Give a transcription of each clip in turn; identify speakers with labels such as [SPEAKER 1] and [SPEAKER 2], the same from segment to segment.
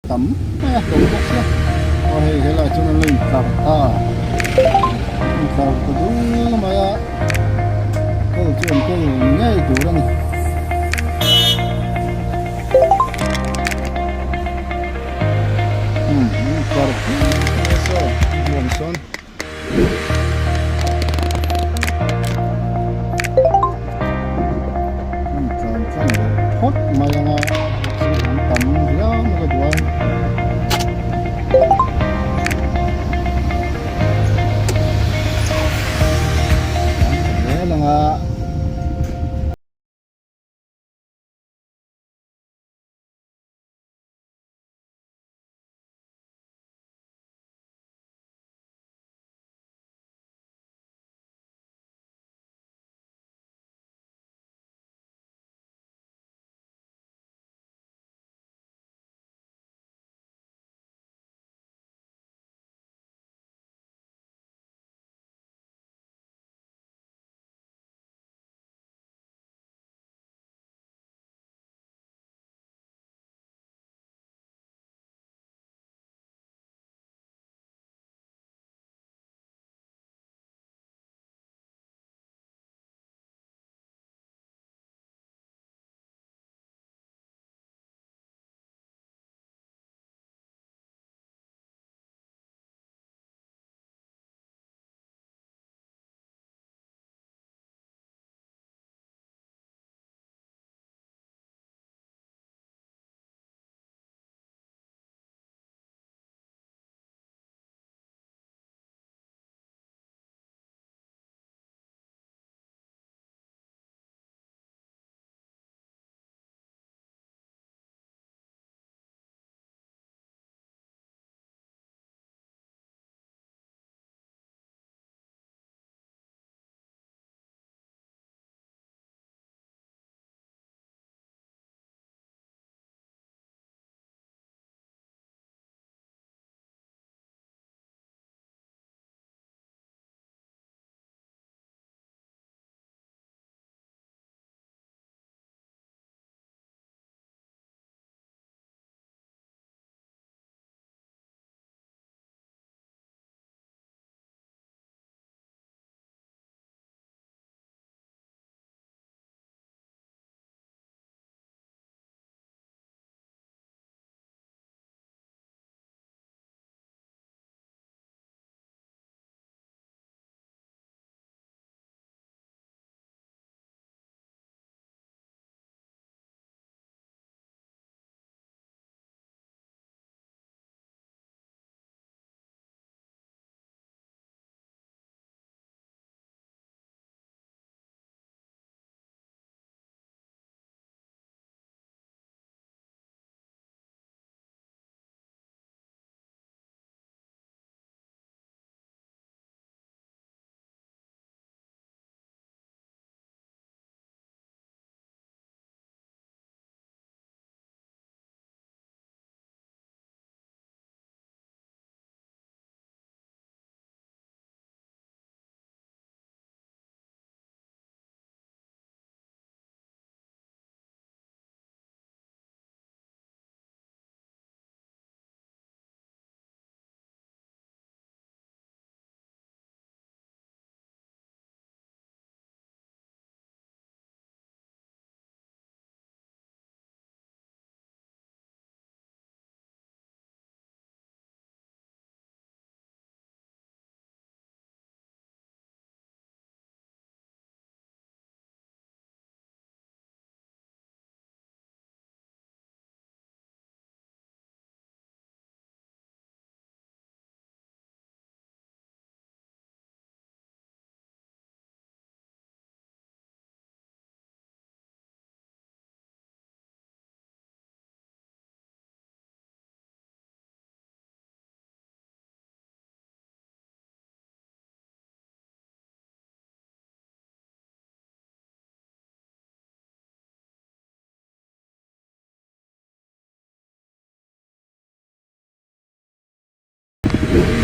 [SPEAKER 1] Tam mai a hlawm bawk sia aw hei helai chuan an lo intlar ta intlar ta dul mai a kawl chu an kawl ngei tur a ni. Um an intlar mai a saw nuam sawn. An tlan tlang leh phawt mai anga chu an tam viau mai ka duh a. An tha zel anga.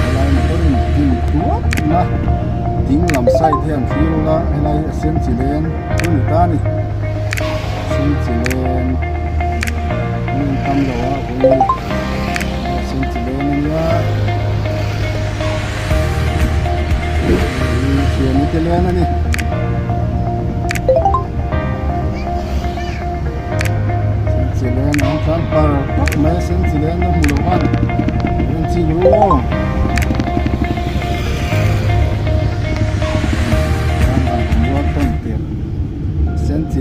[SPEAKER 1] Helai motor in ding tuap na ding lam side hian thlir ula helai hi a sen chi leng chu ni ta a ni sen chi leng hmun tam lo a vawi. chi len a ni. Sen chi len an tlan par tak mai a sen chi len a hmu lo khan en chik ru aw. Mual tawn tirh sen chi.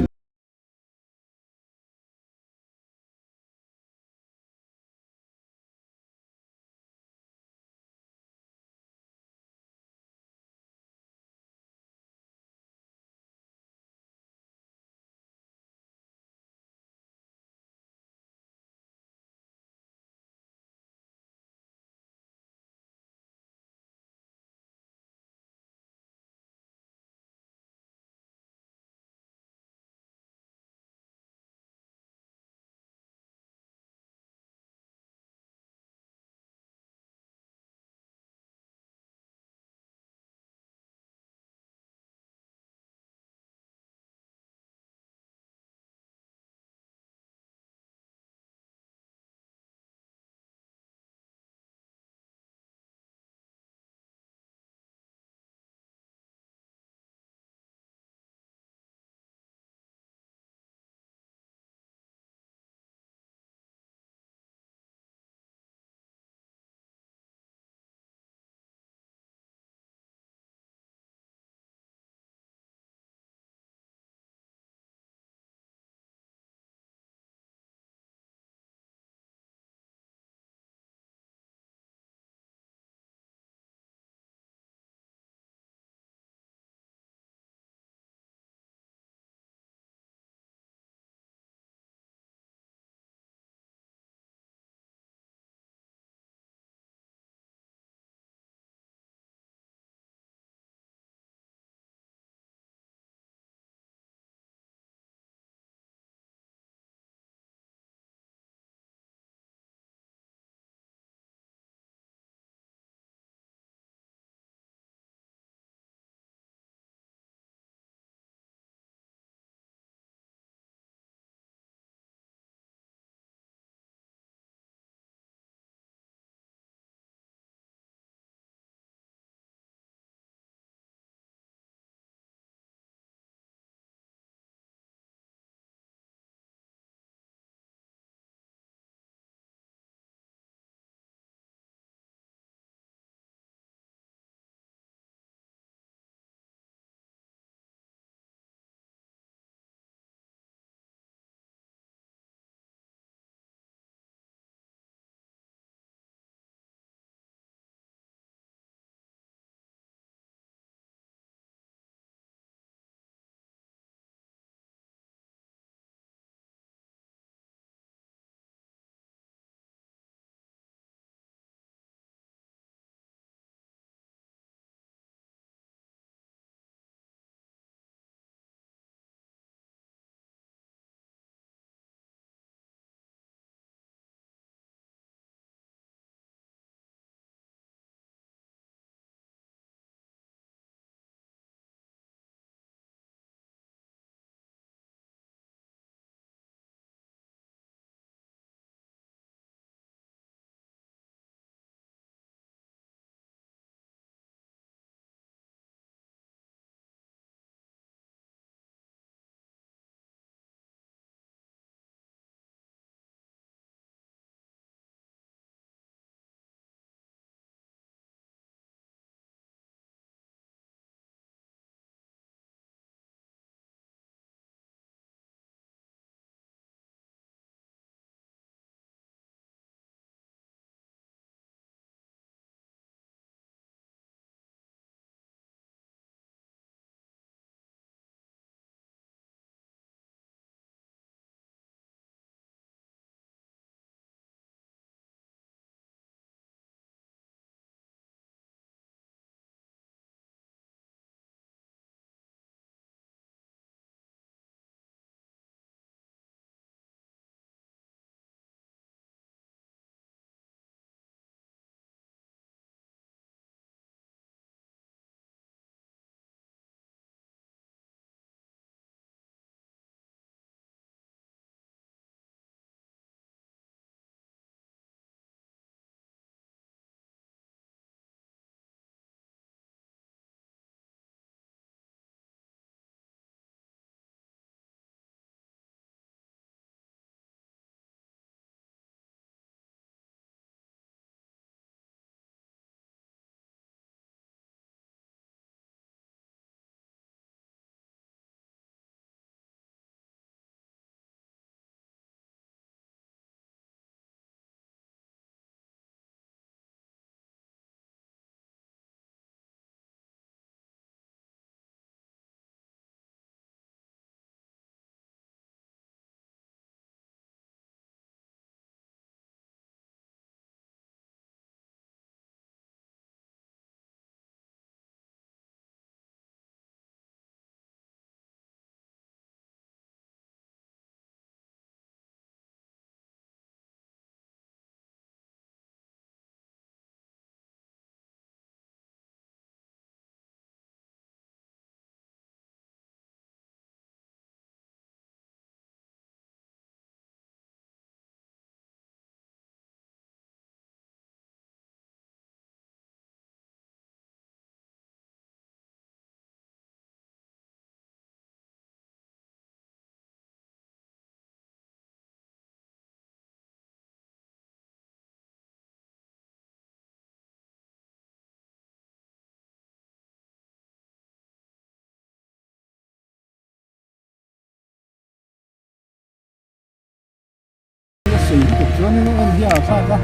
[SPEAKER 1] nei lutuk chuanin en hi a thlak a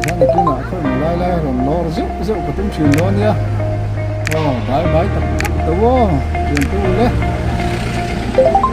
[SPEAKER 1] tihian a tunah khaw emaw lai lai a rawn lawr zeuh zeuh ka tum thin dawn nia aw bai bai tak tak tho aw thiantu le.